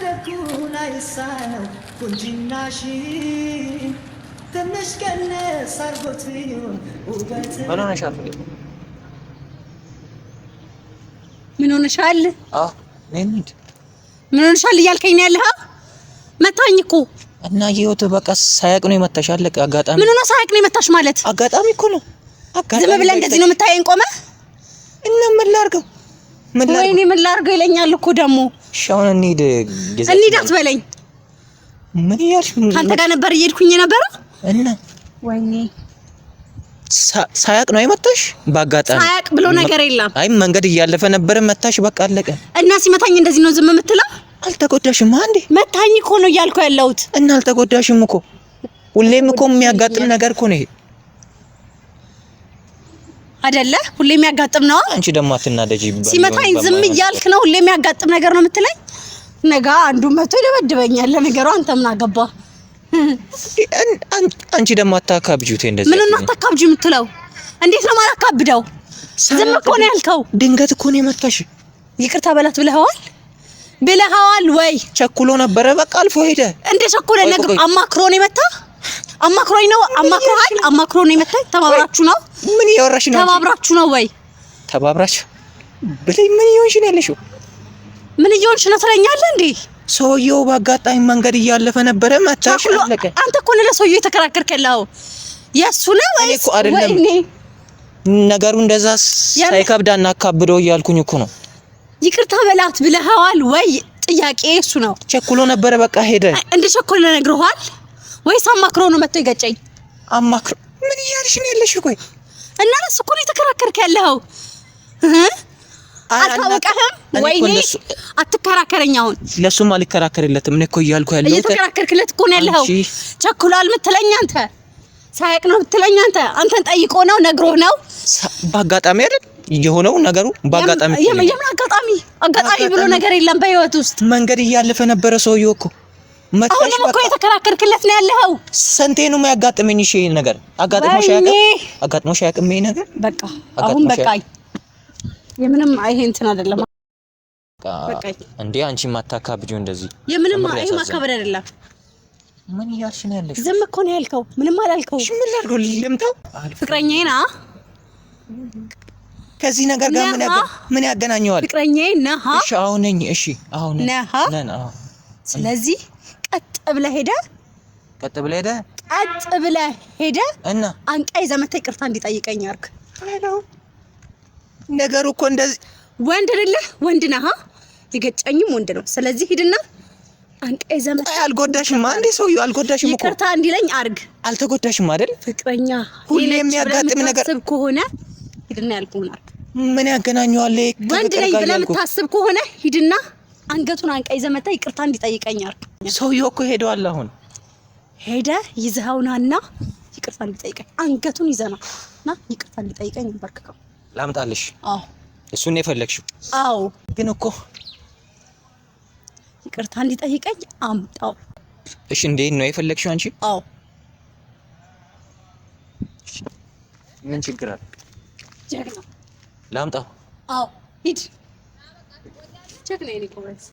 ደጉን አይሳነው ቁንጅናሽን ትንሽ ቀነስ አርጎት ቢሆን ውበት። ምን ሆነሻል? ምን ሆነሻል? አዎ ነይ እንሂድ። ምን ሆነሻል እያልከኝ ነው ያለኸው? መታኝ እኮ። እና ህይወት በቃ ሳያቅ ነው የመታሽ። አለቀ። አጋጣሚ። ምን ሆነ ሳያቅ ነው የመታሽ ማለት? አጋጣሚ እኮ ነው። አጋጣሚ። ዝም ብለህ እንደዚህ ነው የምታየኝ ቆመህ? እና ምን ላድርገው? ምን ላድርገው? ወይኔ ምን ላድርገው ይለኛል እኮ ደግሞ። እሺ አሁን እንሂድ። ጊዜያችን እንሂድ አትበለኝ። ምን እያልሽ? ከአንተ ጋር ነበር እየሄድኩኝ የነበረው። እና ወይኔ ሳያቅ ነው የመታሽ? በአጋጣሚ። ሳያቅ ብሎ ነገር የለም። አይ መንገድ እያለፈ ነበረ መታሽ። በቃ አለቀ። እና ሲመታኝ እንደዚህ ነው ዝም የምትለው? አልተጎዳሽም አንዴ? መታኝ እኮ ነው እያልኩ ያለሁት። እና አልተጎዳሽም እኮ። ሁሌም እኮ የሚያጋጥም ነገር እኮ ነው ይሄ። አይደለ? ሁሌ የሚያጋጥም ነው። አንቺ ደግሞ አትናደጂ። ሲመታኝ ዝም እያልክ ነው። ሁሌ የሚያጋጥም ነገር ነው የምትለኝ? ነገ አንዱ መቶ ይደበድበኛል። ለነገሩ አንተ ምን አገባ? አንቺ ደግሞ አታካብጂው። ተይ እንደዚህ። ምን ነው አታካብጂ የምትለው? እንዴት ነው ማላካብደው? ዝም እኮ ነው ያልከው። ድንገት እኮ ነው የመታሽ። ይቅርታ በላት ብለኸዋል ብለኸዋል ወይ? ቸኩሎ ነበረ። በቃ አልፎ ሄደ። እንደ ቸኮለ ነገር አማክሮ ነው የመታ? አማክሮኝ ነው። አማክሮሃል? አማክሮ ነው የመታኝ። ተባብራችሁ ነው? ምን እያወራሽ ነው? ተባብራችሁ ነው ወይ? ተባብራችሁ ብለኝ ምን እየሆንሽ ነው ያለሽው? ምን እየሆንሽ ነው ትለኛለህ እንዴ? ሰውየው በአጋጣሚ መንገድ እያለፈ ነበረ መታሽ። አለቀ። አንተ እኮ ነው ለሰውየው የተከራከርክ ያለኸው። የእሱ ነው እኔ ወይስ እኮ አይደለም። ወይኔ ነገሩ እንደዛ ሳይከብድ አናካብደው እያልኩኝ እኮ ነው። ይቅርታ በላት ብለኸዋል ወይ? ጥያቄ እሱ ነው። ቸኩሎ ነበረ። በቃ ሄደ። እንደ ቸኮለ ነግሮሃል ወይስ አማክሮ ነው መጥቶ የገጨኝ? አማክሮ ምን እያልሽ ነው ያለሽው? ቆይ እና ለእሱ እኮ ነው የተከራከርክ ያለኸው። አልታወቀህም? ወይኔ አትከራከረኝ አሁን። ለሱም አልከራከርለትም። እኔ እኮ እያልኩ ያለሁት እየተከራከርክለት እኮ ነው ያለኸው። ቸኩሏል የምትለኝ አንተ፣ ሳያቅ ነው የምትለኝ አንተ። አንተን ጠይቆ ነው ነግሮህ ነው? በአጋጣሚ አይደል የሆነው ነገሩ? በአጋጣሚ። የምን አጋጣሚ? አጋጣሚ ብሎ ነገር የለም በህይወት ውስጥ። መንገድ እያለፈ ነበረ ሰውየው እኮ መታሽ። አሁንም እኮ የተከራከርክለት ነው ያለኸው። ስንቴ ነው የሚያጋጥመኝ? እሺ ይሄ ነገር አጋጥሞሽ አያውቅም? አጋጥሞሽ አያውቅም ይሄ ነገር? በቃ አሁን በቃኝ። የምንም ይሄ እንትን አይደለም። በቃኝ። እንዴ አንቺ ማታካብጂው እንደዚህ። የምንም ይሄ ማካበድ አይደለም። ምን እያልሽ ነው ያለሽው? ዝም እኮ ነው ያልከው። ምንም አላልከው። እሺ ምን ላድርገው? ልምታው? ፍቅረኛዬ ና ከዚህ ነገር ጋር ምን ያገናኘዋል? ፍቅረኛዬ ነህ። እሺ አሁን ነኝ። እሺ አሁን ነህ። ስለዚህ ቀጥ ብለህ ሄደህ ቀጥ ብለህ ሄደህ ቀጥ ብለህ ሄደህ እና አንቃ ይዘህ መተህ ይቅርታ እንዲጠይቀኝ አድርግ። ነገሩ እኮ እንደዚህ ወንድ አይደለህ? ወንድ ነህ። የገጨኝም ወንድ ነው። ስለዚህ ሂድና አንቃ ይዘህ መተህ። አልጎዳሽም አንዴ ሰውዬው አልጎዳሽም እኮ። ይቅርታ እንዲለኝ አድርግ። አልተጎዳሽም አይደል? ፍቅረኛ ሁሌ የሚያጋጥም ነገር ከሆነ ሂድና ያልኩህን አድርግ። ምን ያገናኘዋል? ወንድ ነኝ ብለህ የምታስብ ከሆነ ሂድና አንገቱን አንቃ ይዘህ መተህ ይቅርታ እንዲጠይቀኝ አድርግ። ሰውዬው እኮ ሄደዋል። አሁን ሄደህ ይዘኸውናና ይቅርታ እንዲጠይቀኝ አንገቱን ይዘና ና ይቅርታ እንዲጠይቀኝ እንበርክከው። ላምጣልሽ? አዎ። እሱን ነው የፈለግሽው? አዎ። ግን እኮ ይቅርታ እንዲጠይቀኝ አምጣው። እሺ እንዴት ነው የፈለግሽው አንቺ? አዎ። ምን ችግር አለ? ጀግና። ላምጣው? አዎ ሂድ። ጀግና የኔ ጎበዝ።